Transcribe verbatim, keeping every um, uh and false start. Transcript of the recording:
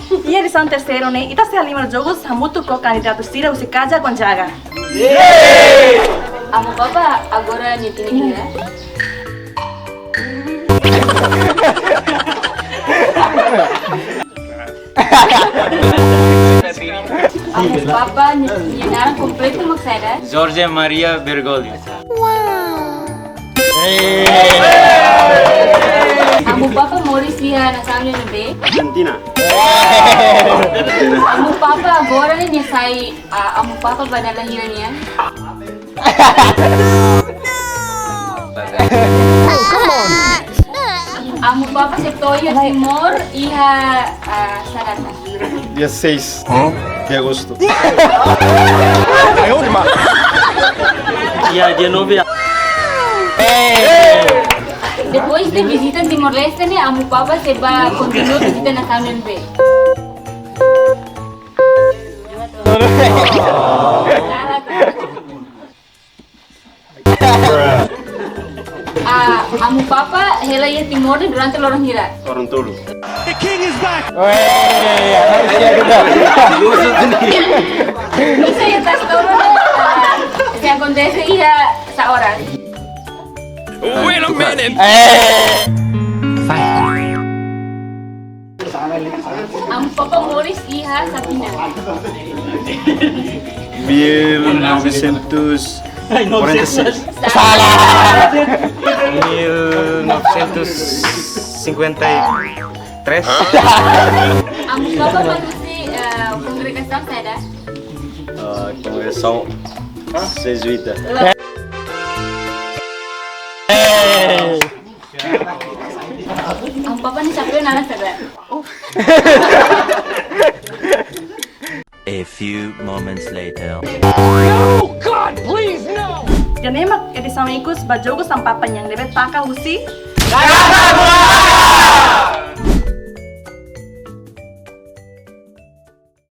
Iha edisaun terseiru ne'e, ita sei halimar jogu hamutuk ho kandidatu sira husi Kaja Gonzaga. Amu Papa agora nia tinan hira? Amu Papa nia, nia naran kompletu mak saida? Jorge Maria Bergoglio. Amu Papa moris iha nasaun ne'ebé? Argentina. Amu Papa agora ne'e nia sai, ah, Amu Papa ba dala hira nian? Amu Papa sei to'o iha Timor iha, ah, sá data? Dia seis de agosto. Ya, dia nove. Depois de vizita Timor-Leste ne'e, Amu Papa sei bá kontinua vizita nasaun ne'ebé? Ah, Amu Papa hela iha Timor ne'e durante loron hira? Loron tolu. Weh, harus ya kita. Bisa ya tas tolu ne'e, ah, se akontese iha sá oras? Wait a minute. Eh. Amu Papa moris iha sá tinan? Mil novecentos quarenta e seis. Salah. Mil novecentos cinquenta e três. Amu Papa mai husi, eh, kongregasaun saida? Eh, kongregasaun Jezuíta. Eh. Amu Papa nia xapeu naran saida? A few moments later. No, God, please, no! Ida-ne'e mak edisaun ikus ba jogu Amu Papa nian ne'ebé taka husi